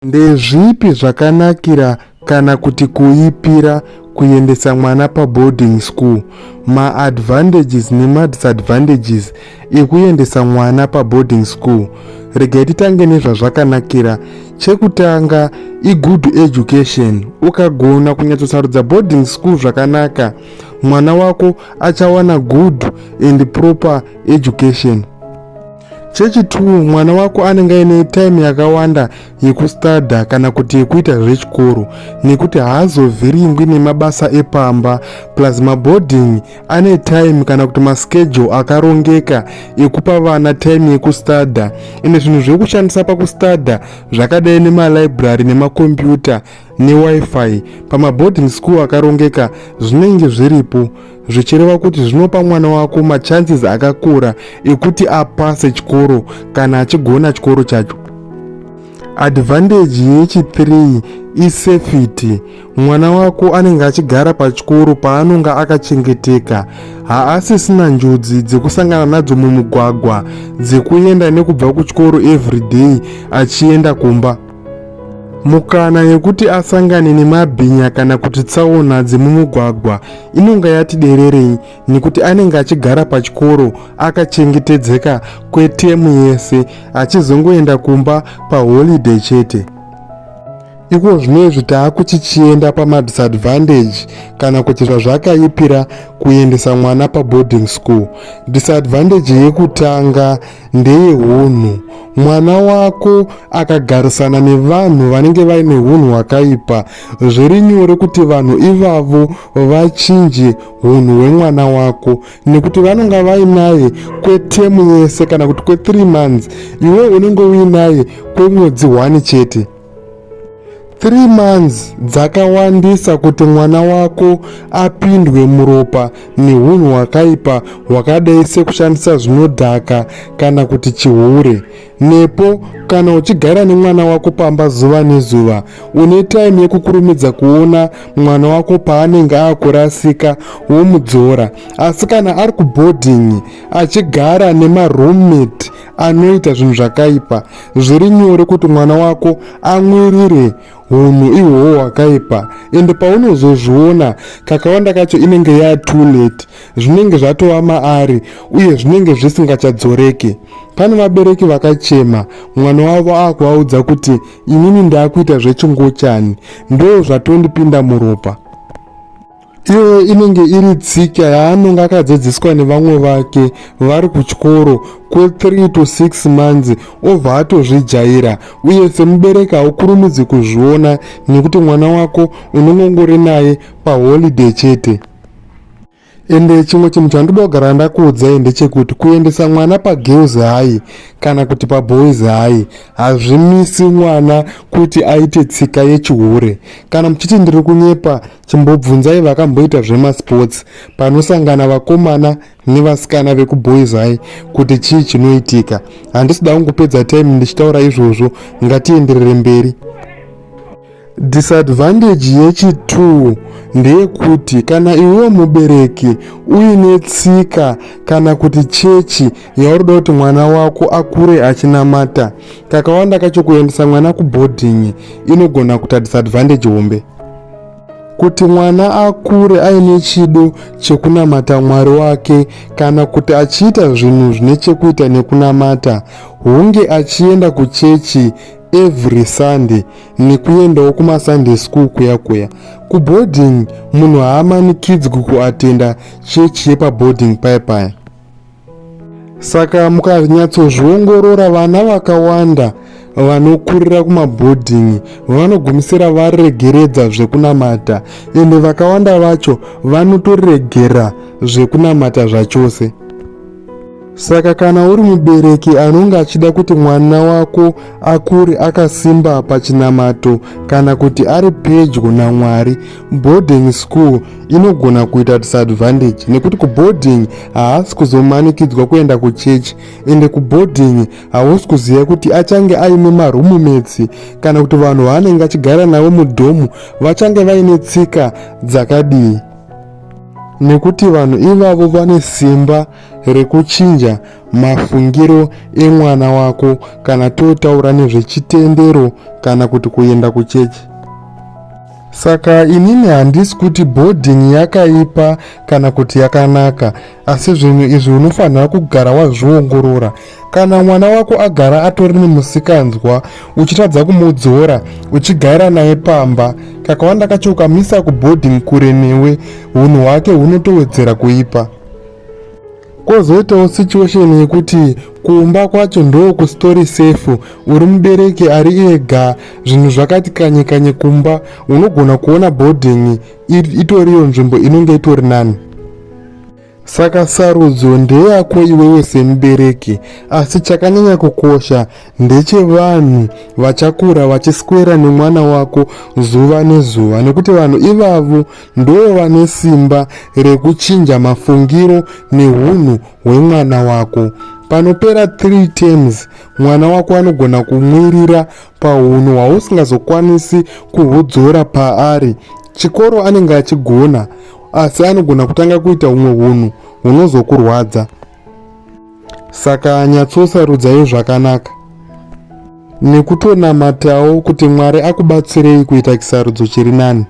Ndezvipi zvakanakira kana kuti kuipira kuendesa mwana paboarding school? Maadvantages nemadisadvantages ekuendesa mwana paboarding school. Regai titange nezvazvakanakira. Chekutanga igood education. Ukagona kunyatsosarudza boarding school zvakanaka, mwana wako achawana good and proper education. Chechi2, mwana wako anenge aine time yakawanda yekustadha kana kuti yekuita zvechikoro nekuti haazovhiringwi nemabasa epamba. Plus maboarding ane time kana kuti maschedule akarongeka ekupa vana time yekustadha, ende zvinhu zvekushandisa pakustadha zvakadai nemalibrary nemakombiyuta neWiFi pamaboarding school akarongeka zvinenge zviripo, zvichireva kuti zvinopa mwana wako machances akakura ekuti apase chikoro kana achigona chikoro chacho. Advantage yechi3 isafety. Mwana wako anenge achigara pachikoro paanonga akachengeteka, haasisina njodzi dzekusangana nadzo mumugwagwa dzekuenda nekubva kuchikoro everyday achienda kumba. Mukana yekuti asangane nemabhinya kana kuti tsaona dzemumugwagwa inonga yati dererei nekuti anenge achigara pachikoro akachengetedzeka kwetemu yese, achizongoenda kumba paholiday chete. Iko zvino taakuchichienda pamadisadvantage kana kuti zvazvakaipira kuendesa mwana paboarding school. Disadvantage yekutanga ndeyehunhu. Mwana wako akagarisana nevanhu vanenge vaine hunhu hwakaipa, zviri nyore kuti vanhu ivavo vachinje hunhu hwemwana wako nekuti vanonga vainaye kwetemu yese kana kuti kwe3 months, iwe unenge uinaye kwemwedzi 1 chete. 3 months dzakawandisa kuti mwana wako apindwe muropa neunhu hwakaipa hwakadai sekushandisa zvinodhaka kana kuti chihure. Nepo kana uchigara nemwana wako pamba zuva nezuva, une time yekukurumidza kuona mwana wako paanenge aakurasika womudzora. Asi kana ari kuboarding achigara nemaroommate anoita zvinhu zvakaipa, zviri nyore kuti mwana wako amwirire unhu ihwohwo hwakaipa, ende paunozozviona kakawanda kacho inenge ya too late, zvinenge zvatova maari uye zvinenge zvisingachadzoreki. Pane vabereki vakachema mwana wavo akuvaudza kuti, "Inini ndaakuita zvechingochani, ndo zvatondipinda muropa." Iyoyo inenge iri tsika yaanonge akadzidziswa nevamwe vake vari kuchikoro kwe3 to 6 months, obva atozvijaira. Uye semubereki haukurumidzi kuzviona nekuti mwana wako unongongori naye paholiday chete. Ende chimwe chinhu chandoda kugara ndakuudzai ndechekuti kuendesa mwana pagirls high kana kuti paboys high hazvimisi mwana kuti aite tsika yechihure. Kana muchiti ndiri kunyepa, chimbobvunzai vakamboita zvemasports panosangana vakomana nevasikana vekuboys high kuti chii chinoitika. Handisi da kungopedza time ndichitaura izvozvo, ngatienderere mberi. Disadvantage yechi2 ndeyekuti kana iwewo mubereki uine tsika kana kuti chechi yauri kuda kuti mwana wako akure achinamata, kakawanda kacho kuendesa mwana kuboarding inogona kuita disadvantage hombe. Kuti mwana akure aine chido chekunamata Mwari wake kana kuti achiita zvinhu zvine chekuita nekunamata, hunge achienda kuchechi every Sunday nekuendawo kumasunday school kuya kuya. Kuboarding munhu haamanikidzwi kuatenda chechi yepaboarding paya paya. Saka mukanyatsozviongorora, vana vakawanda vanokurira kumaboarding vanogumisira varegeredza zvekunamata, ende vakawanda vacho vanotoregera zvekunamata zvachose. Saka kana uri mubereki anonge achida kuti mwana wako akure akasimba pachinamato kana kuti ari pedyo naMwari, boarding school inogona kuita disadvantage nekuti kuboarding haasi kuzomanikidzwa kuenda kuchechi, ende kuboarding hausi kuziva kuti achange aine maroommates kana kuti vanhu vaanenge achigara navo mudorm vachange vaine tsika dzakadii. Nekuti vanhu ivavo vane simba rekuchinja mafungiro emwana wako kana totaura nezvechitendero kana kuti kuenda kuchechi. Saka inini handisi kuti boarding yakaipa kana kuti yakanaka, asi zvinhu izvi unofanira kugara wazviongorora. Kana mwana wako agara atori nemusikanzwa uchitadza kumudzora uchigara naye pamba, kakawanda kacho ukamisa kuboarding kure newe, hunhu hwake hunotowedzera kuipa. Kwozoitawo situation yekuti kumba kwacho ndokusitori safe, uri mubereki ari ega, zvinhu zvakati kanye kanye kumba, unogona kuona boarding itoriyo nzvimbo inonge itori nani. Saka sarudzo ndeyako iwewe semubereki, asi chakanyanya kukosha ndechevanhu vachakura vachiswera nemwana wako zuva nezuva, nekuti vanhu ivavo ndo vane simba rekuchinja mafungiro nehunhu hwemwana wako. Panopera 3 terms mwana wako anogona kumwirira pahunhu hwausingazokwanisi kuhudzora paari. Chikoro anenge achigona, asi anogona kutanga kuita humwe hunhu hunozokurwadza. Saka nyatsosarudzai zvakanaka nekutonamatawo kuti Mwari akubatsirei kuita chisarudzo chiri nani.